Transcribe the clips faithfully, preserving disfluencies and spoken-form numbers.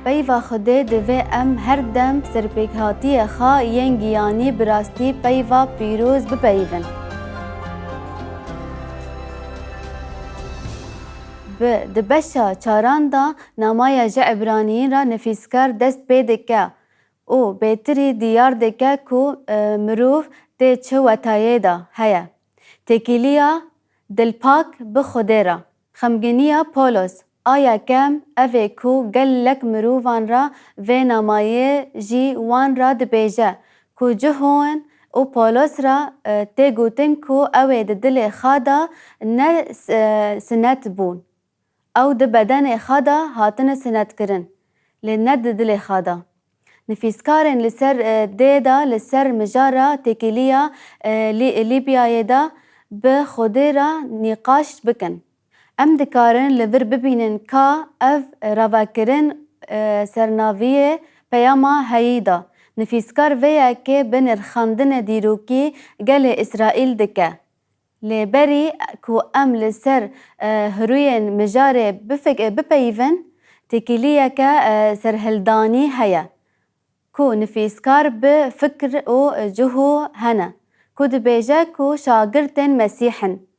Peyva Xwedê divê em her dem serpêkhatiyê xwe yên giyanî bi rastî peyva pîroz bipeyivin. Bi, di beşa çaran de namaya ji Ebraniyîn re nivîskar dest pê dike û bêtirî diyar dike ku, e, mirov tê çi wetayê de heye. Têkiliya dilpak bi Xwedê re. Xemginiya Polos a yekem ev e ku gelek mirovan re vê namayê jî wan re dibêje ku cihon û Polos re, e, tê gotin ku ew ê di dilê xwe de ne, e, sinet bûn. Ew di bedenê xwe de hatine sinetkirin, lê ne di dilê xwe de. Nivîskarên li ser, e, dê de li ser mijara têkiliya, e, Lî-, Lîbyayê de bi Xwedê re nîqaş bikin. Em dikarin li vir bibînin ka ev ravekirin, e, sernaviyê peyama heyî de. Nivîskar vê yekê bi nirxandinê dîrokî gelê Îsraîl dike. Lê berî ku em li ser, e, hirûyên mijarê bifik-, bipeyivin, têkiliyeke, e, serhildanî heye ku nivîskar bi fikr û cihû hene, ku dibêje ku şagirtên Mesîh in.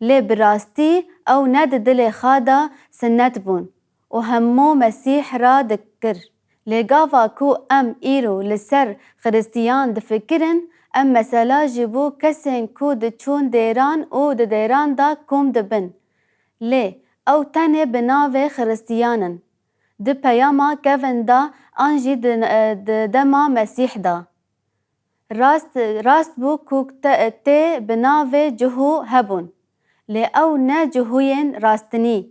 Lê bi rastî ew ne di dilê xwe de sinet bûn û hemû Mesîh re dikir. Lê gava ku em îro li ser Xiristiyan difikirin, em mesela ji bo kesên ku diçûn dêran û di dêran de kom dibin. Lê ew tenê bi navê Xiristiyan in. Di peyama kevin de an jî di, di dema Mesîh de. Rast, rast bû ku te, tê bi navê cihû hebûn. Lê ew ne cihûyên rastinî.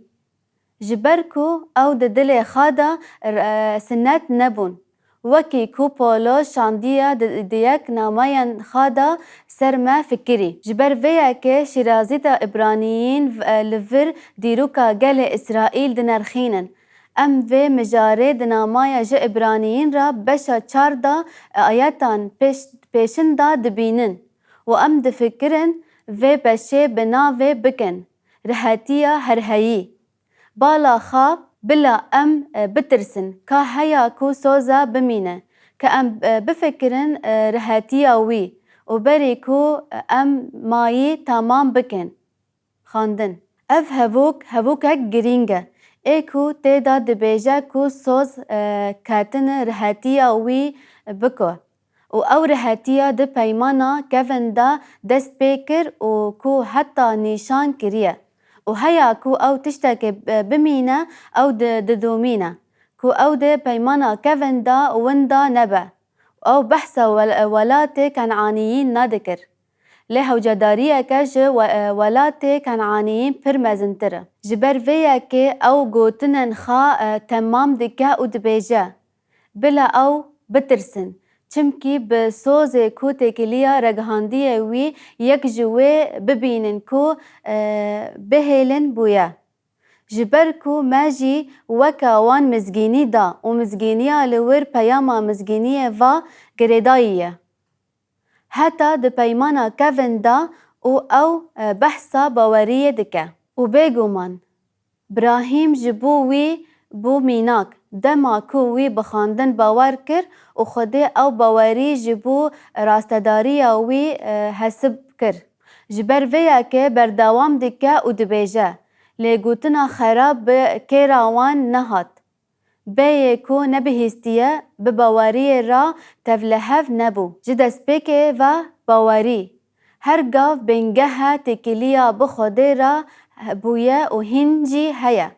Ji ber ku ew di dilê xwe de, e, sinet nebûn. Wekî ku Polo şandiye di, di yek nameyên xwe de ser me fikirî. Ji ber vê yekê Şîrazîta Îbraniyîn v-, e, li vir dîroka gelê Îsraîl dinirxînin. Em vê mijarê di namaya ji Îbraniyîn re beşa çar de, e, ayetan pêş-, pêşin de dibînin û em difikirin vê beşê bi navê bikin, rihetiya herheyî. Bala xwe bila em, e, bitirsin, ka heya ku soza bimîne, ka em, e, bifikirin, e, rihetiya wî û berî ku, e, em mayî temam bikin. Xwendin. Ev hevok, hevokek girîng e. Ê ku tê de dibêje ku soz, e, ketine rihetiya wî biko. Û ew rihetiya di peymana kevin de dest pê kir û ku heta nîşan kiriye. Û heya ku ew tiştekê, e, bimîne, ew di, didomîne. Ku ew di peymana kevin de winda nebe. Ew behsa wel-, welatê Kenaniyîn nedikir. Lê hewcedariyeke ji we-, welatê Kenaniyîn pir mezintir e. Ji ber vê yekê ew gotinên xwe, e, temam dike û dibêje, bila ew bitirsin. Çimkî bi sozê ku têkiliya ragihandiyê wî yek ji wê bibînin ku, e, bihêlin bûye. Ji ber ku me jî weke wan mizgînî da û mizgîniya li wir peyama mizgîniyê va girêdayî ye. Heta di peymana kevin de û ew, e, behsa baweriyê dike. Û bêguman, Brahîm ji bo wî bû mînak, dema ku wî bi xwendin bawer kir û Xwedê ew bawerî ji bo rastedariya wî, e, hesib kir. Ji ber vê yekê berdewam dike û dibêje, lê gotina xera bi kêra wan nehat. Bêyê ku nebihîstiye, bi baweriyê re tevlihev nebû. Ji destpêkê ve bawerî her gav bingeha têkiliya bi Xwedê re bûye û hîn jî heye.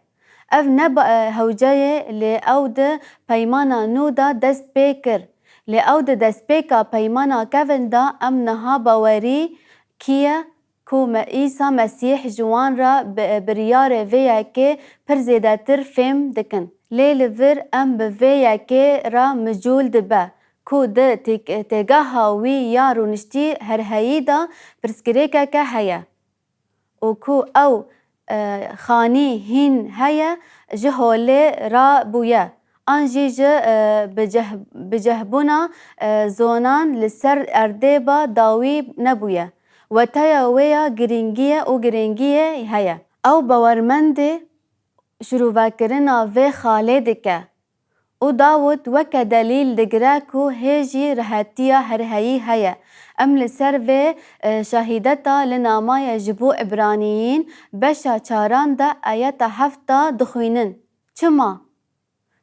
Ev ne ba-, hewce ye, lê ew di peymana nû de dest pê kir. Lê ew di destpêka peymana kevin de em niha bawerî kî ye? Ku me Îsa Mesîh ji wan re bi, biryarê vê yekê pir zêdetir fêm dikin. Lê li vir em bi vê yekê re micûl dibe ku di têk-, têgeha wî ya rûniştî herheyî de pirsgirêkeke heye û ku ew, e, xanî hîn heye ji holê re bûye. An jî ji, e, biceh-, bicehbûna, e, zonan li ser erdê ba dawî nebûye. Weteya wê ya girîngiyê û girêngiyê heye. Ew bawermendê şirûvekirina vê xalê dike Û Dawid weke delîl digire ku hê jî rihetiya herheyî heye. Em li ser vê, e, şahîdeta li namaya ji bo Îbraniyîn beşa çaran de ayeta heft de dixwînin. Çima?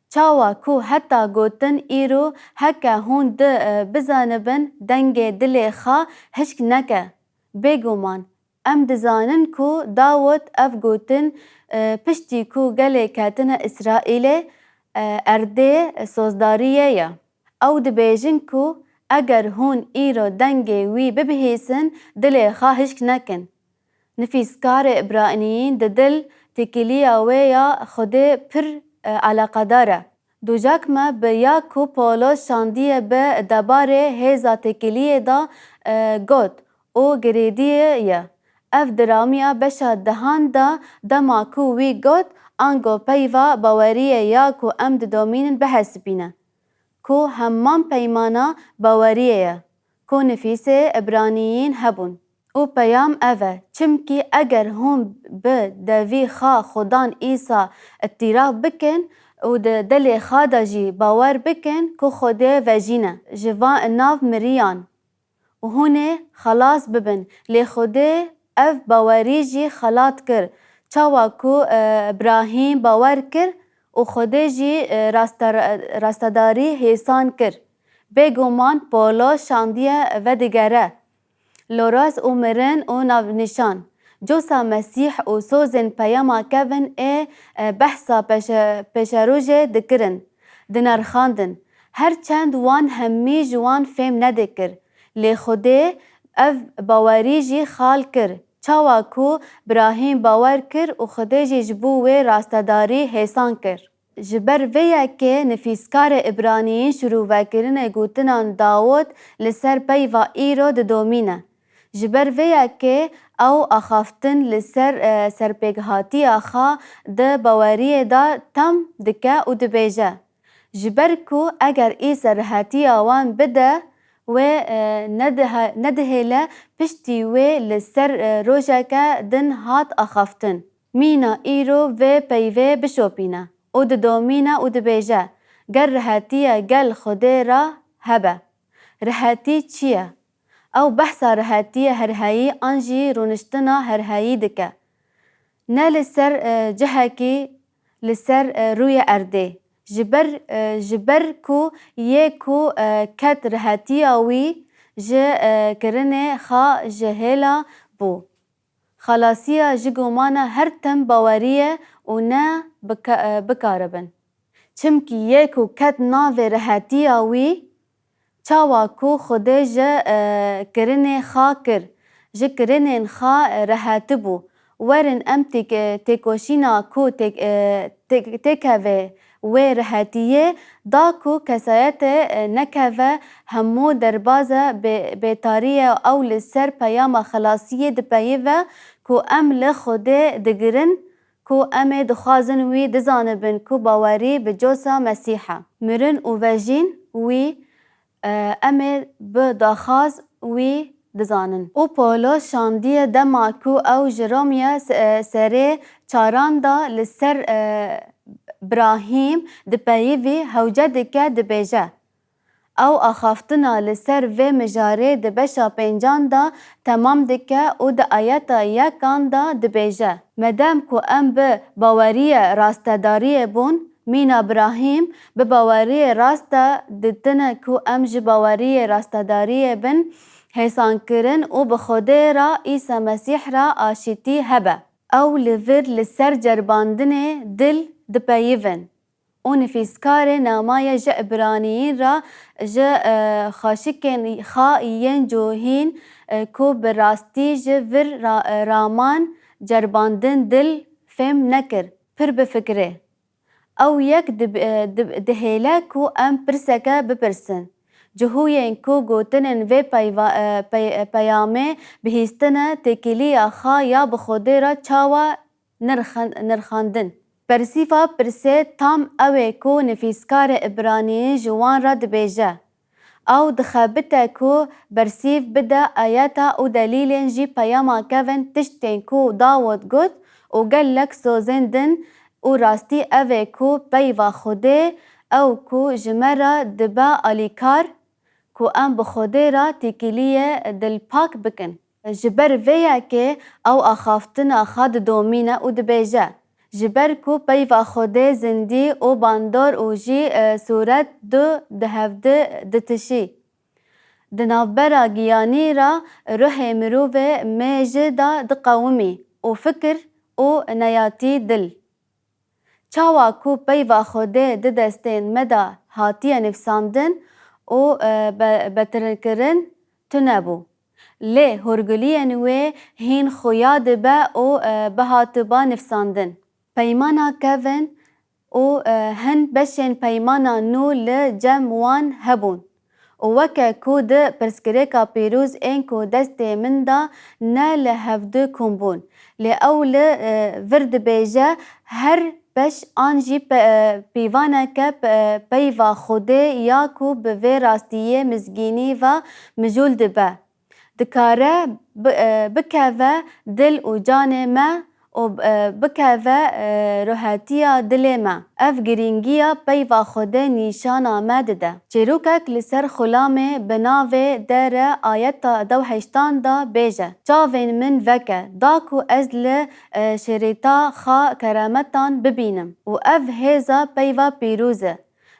Çawa ku heta gotin îro heke hûn di, e, bizanibin dengê dilê xwe hişk neke. Bêguman, em dizanin ku Dawid ev gotin, e, piştî ku gelê ketine Îsraîlê, e, erdê sozdariyê ye. Ew dibêjin ku eger hûn îro dengê wî bibihîsin, dilê xwe hişk nekin. Nivîskarê Îbraniyîn di dil têkiliya wê ya Xwedê pir, e, eleqedar e. Dûcak me bi ya ku Pawlos şandiye bi debarê hêza têkiliyê de, e, got û girêdiyê ye. Ev diramiya beşa dehan de dema ku wî got, ango peyva baweriyê ya ku em didomînin bihesibîne, ku heman peymana baweriyê ye, ku nivîsê Îbraniyîn hebûn. Û peyam ev e, çimkî eger hûn bi devî xwe Xudan Îsa îtiraf bikin û di dilê xwe de jî bawer bikin ku Xwedê vejîne ji van nav miriyan û hûn ê xelas bibin, lê Xwedê ev bawerî jî xelat kir, çawa ku, e, Îbrahîm bawer kir û Xwedê jî, e, raste-, rastedarî hêsan kir. Bêguman Polo şandiye vedigere. Loras û mirin û navnîşan. Cosa Mesîh û sozên peyama kevin ê, e, behsa peşe-, pêşerojê dikirin, dinirxandin. Her çend wan hemî ji wan fêm nedikir, lê Xwedê ev bawerî jî xal kir, çawa ku Birahîm bawer kir û Xwedê jî ji bo wê rastedarî hêsan kir. Ji ber vê yekê nivîskarê Îbraniyîn şirûvekirinê gotinan Dawid li ser peyva îro didomîne. Ji ber vê yekê ew axaftin li ser, e, serpêkhatiya xwe di baweriyê de tam dike û dibêje, ji ber ku eger Îsa rihetiya wan bide, wê, e, nedihe-, nedihêle piştî wê li ser, e, rojeke din hat axaftin. Mîna îro vê peyvê bişopîne û didomîne û dibêje, ger rihetiye gel Xwedê re hebe. Rihetî çi ye? Ew behsa rihetiyê herheyî an jî rûniştina herheyî dike. Ne li ser, e, cihekî li ser, e, rûyê erdê. Ji ber, e, ji ber ku yê ku, e, ket rihetiya wî ji, e, kirinê xwe ji hêla bû. Xelasiya ji gumana her tim bawerî ye û ne bika-, e, bikaribin. Çimkî yê ku ket navê rihetiya wî, çawa ku Xwedê ji, e, kirinê xwe kir, ji kirinên xwe, e, rihetibû. Werin em têk-, e, têkoşîna ku têk-, e, têk-, têkeve wê rihetiyê da ku kesayetê, e, nekeve hemû derbaze bê-, bêtariyê ew li ser peyama xelasiyê dipeyive ku em li Xwedê digirin, ku em ê dixwazin wî dizanibin ku bawerî bi cosa Mesîh e. Mirin û vejîn wî, e, em ê bi daxwaz wî dizanin. Û Polo şandiye dema ku ew ji Romya se-, e, serê çaran de li ser, e, Birahîm dipeyivî hewce dike, dibêje, Ew axaftina li ser vê mijarê di beşa pêncan de temam dike û di ayeta yekan de dibêje, Medem ku em bi baweriyê rastedariyê bûn, mîna Birahîm bi baweriyê rast de ditine ku em ji baweriyê rastedariyê bin hêsankirin û bi Xwedê re, Îsa Mesîh re aşîtî hebe. Ew li vir li ser ceribandinê dil dipeyivin. Û nivîskarê namaya ji Îbraniyîn re ji, e, xaşikên xwe yên cohîn, e, ku bi rastî ji vir ra-, e, raman ceribandin dil fêm nekir, pir bifikire. Ew yek dib-, e, dib-, dihêle ku em pirseke bipirsin. Cihûyên ku gotinên vê peyva-, e, pey-, e, peyamê bihîstine têkiliya xwe ya bi Xwedê re çawa nirxin-, nirxandin. Bersîva pirsê tam ew ê ku nivîskarê Îbraniyî ji wan re dibêje. Ew dixebite ku bersîv bide ayeta û delîlên jî peyama kevin tiştên ku Dawid got û gelek sozên din û rastî ev ê ku peyva Xwedê Ew ku ji me re dibe alîkar, ku em bi Xwedê re têkiliyê dilpak bikin. Ji ber vê yekê ew axaftina xwe didomîne û dibêje, ji ber ku peyva Xwedê zindî û bandor û jî, e, sûret du di hevdi ditişî. Di navbera giyanî re ruhê mirovê mêje de diqewimî û fikir û neyatî dil. Çawa ku peyva Xwedê di destên me de hatiye nifsandin û, e, be-, betirkirin tune bû. Lê hûrguliyên wê hîn xuya dibe û, e, bihatiba nifsandin. Peymana kevin û, e, hin beşên peymana nû li cem wan hebûn. Û weke ku di pirsgirêka pîroz ên ku destê min de ne li hevdu kom bûn. Lê ew li, e, vir dibêje, her beş an jî pe-, e, pîvaneke pe-, e, peyva Xwedê ya ku bi vê rastiyê mizgînî ve mijûl dibe. Dikare bi-, e, bikeve dil û canê me û, e, bikeve, e, rohetiya dilê me. Ev girîngiya peyva Xwedê nîşana me dide. Çîrokek li ser xulamê bi navê Dere ayeta dew heştan de bêje, Çavên min veke, da ku ez li, e, şêrîta xwe kerametan bibînim. Û ev hêza peyva pîroz e.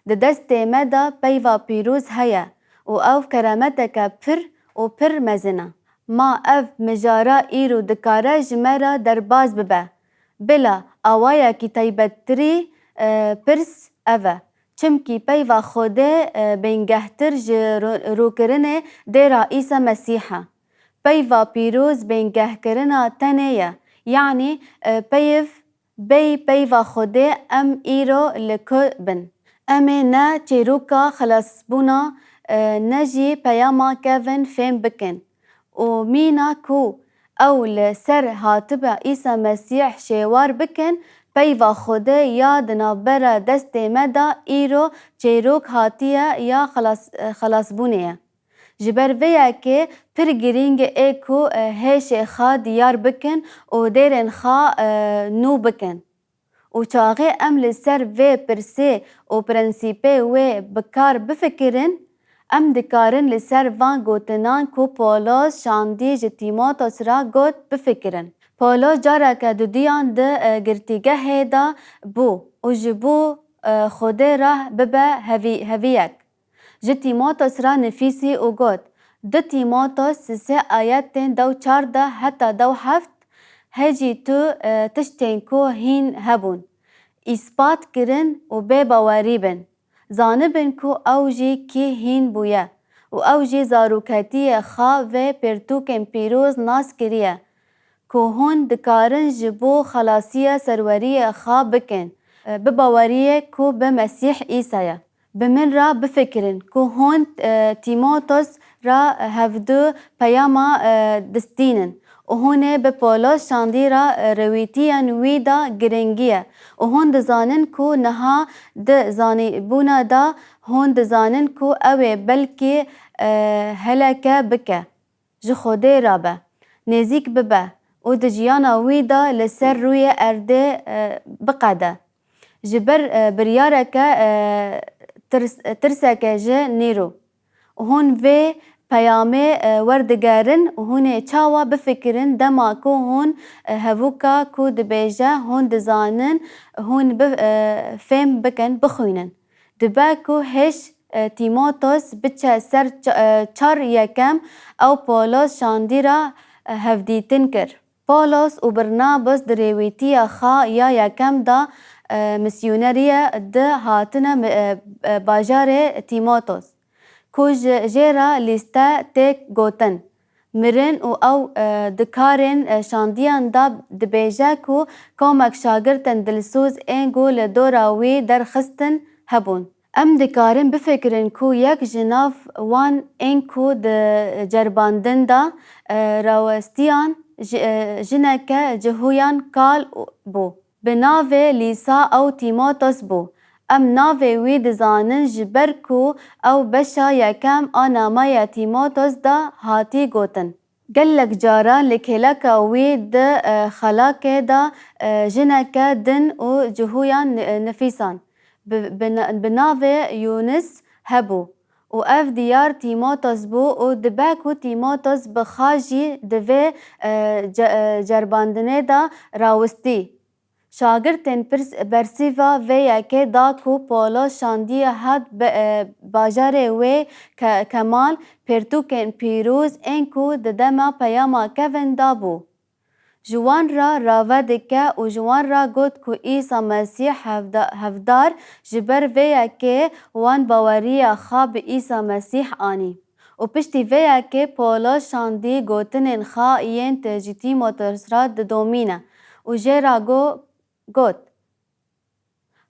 Di destê me de peyva pîroz heye û ew kerameteke pir û pir mezin e. Ma ev mijara îro dikare ji me re derbas bibe? Bila awayekî taybettirî, e, pirs ev e. Çimkî peyva Xwedê, e, bingehtir ji ro-, rûkirinê dêra Îsa Mesîh e. Peyva pîroz bingehkirina tenê ye. Yanî, e, peyv Bêyî peyva Xwedê em îro li ku bin? Em ê ne çîroka xilasbûna, e, ne jî peyama kevin fêm bikin û mîna ku ew li ser hatibe Îsa Mesîh şêwar bikin, peyva Xwedê ya di navbera destê me de îro çîrok hatiye ya xilas-, e, xilasbûnê ye. Ji ber vê yekê pir girîng e ku, e, hêşê xwe diyar bikin û dêrên xwe, e, nû bikin. Û çaxê em li ser vê pirsê û prensîpê wê bi kar bifikirin, em dikarin li ser van gotinan ku Polos şandî ji Tîmotos re got bifikirin. Polos careke duduyan di, e, girtîgehê de bû û ji bo, e, Xwedê re bibe hevî-, heviyek. Ji Tîmotos re nifîsî û got, Du Tîmotos sisê ayetên dew çar de heta dew heft, hejî tu, e, tiştên ku hîn hebûn, îspat kirin û bê bawerî bin. Zanibin ku ew jî kî hîn bûye û ew jî zaroketiyê xwe vê pirtûkên pîroz nas kiriye. ku hûn dikarin ji bo xelasiya serweriyê xwe bikin, bi baweriyê ku bi Mesîh Îsa ye. Bi min re bifikirin ku hûn, e, Tîmotos re hevdu peyama, e, distînin û hûn ê bi Polos şandî re, e, rêwîtiyên wî de giringî ye û hûn dizanin ku niha di zanîbûna de hûn dizanin ku ew ê belkî, e, heleke bike. Ji Xwedê re be, nêzîk bibe û di jiyana wî de li ser rûyê erdê, e, biqede. Ji ber, e, biryareke, e, tirs-, tirseke ji Nîro. Hûn vê peyamê, e, werdigerin û hûn ê çawa bifikirin dema ku hûn, e, hevûka ku dibêje hûn dizanin, hûn bi-, e, fêm bikin, bixwînin. Dibe ku hêj, e, Tîmotos biçe ser ça-, e, çar yekem, ew Polos şandî re, e, hevdîtin kir. Polos û Bernabas di rêwîtiya xwe ya yekem de, e, misyoneriyê di hatine mi-, e, e, bajarê Tîmotos, ku ji jê re lîste têk gotin. Mirin û ew, e, di karên, e, şandiyan de dibêje ku komek şagirtên dilsoz ên ku li dora wî derxistin hebûn. Em dikarin bifikirin ku yek ji nav wan ên ku di ceribandin de, e, rawestiyan ji, e, jineke cihûyan kal bû. Bi navê Lîsa ew Tîmotos bû. Em navê wî dizanin ji ber ku ew beşa yekem a nameya Tîmotos de hatî gotin. Gelek caran li kêleka wî di, e, xelakê de, e, jineke din û cihûyan ni-, e, nifîsan. bi, bi, bi navê Yûnis hebû û ev diyar Tîmotos bû û dibe ku Tîmotos bi xwe jî di vê, e, ce-, e, cerbandinê de rawistî. Şagirtên pirs-, bersîva vê yekê da ku Polo şandiye hat be-, e, bajarê wê ke-, kemal pirtûkên pîroz ên ku di dema peyama kevin de bû. Ji wan re rave dike û ji wan re got ku Îsa Mesîh hevda-, hevdar ji ber vê yekê wan baweriya xwe bi Îsa Mesîh anî. Û piştî vê yekê Polo şandî gotinên xwe yên ji Tîmoteos re didomîne û jê re go-, got,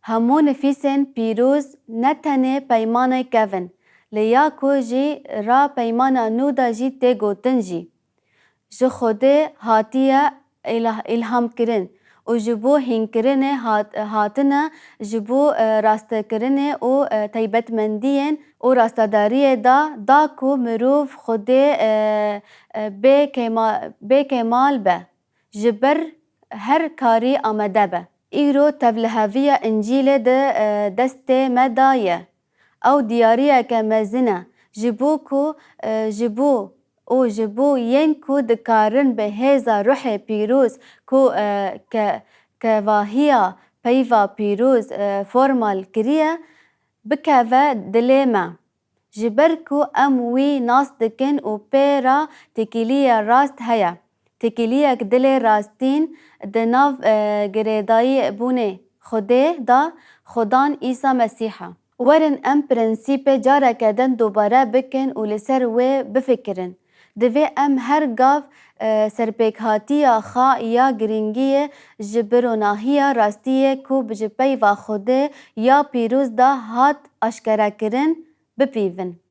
Hemû nifîsên pîroz ne tenê peymanê kevin, lê ya ku jî ra peymana nû de jî tê gotin jî, ji Xwedê hatiye îlah-, îlhamkirin û ji bo hînkirinê hat-, hatine, ji bo, e, rastekirinê û, e, taybetmendiyên û rastedariyê da, da ku mirov Xwedê, e, e, bê kêma-, bê kêmal be, ji ber her karî amade be. Îro tevliheviya Încîlê di, e, destê me de ye. Ew diyariyeke mezin e, ji bo ku, e, ji bo û ji bo yên ku dikarin bi hêza ruhê pîroz ku, e, ke-, kevahiya peyva pîroz, e, formal kiriye, bikeve dilê me. Ji ber ku em wî nas dikin û pê re têkiliya rast heye. Têkiliyek dilê rastîn di nav, e, girêdayî bûnê Xwedê de Xudan Îsa Mesîh e. Werin em prensîpê careke din dubare bikin û li ser wê bifikirin. Divê em her gav, e, serpêkhatiya xwe ya giringiyê ji bironahiya rastiyê ku bi ji peyva Xwedê ya pîroz de hat aşkerekirin, bipîvin.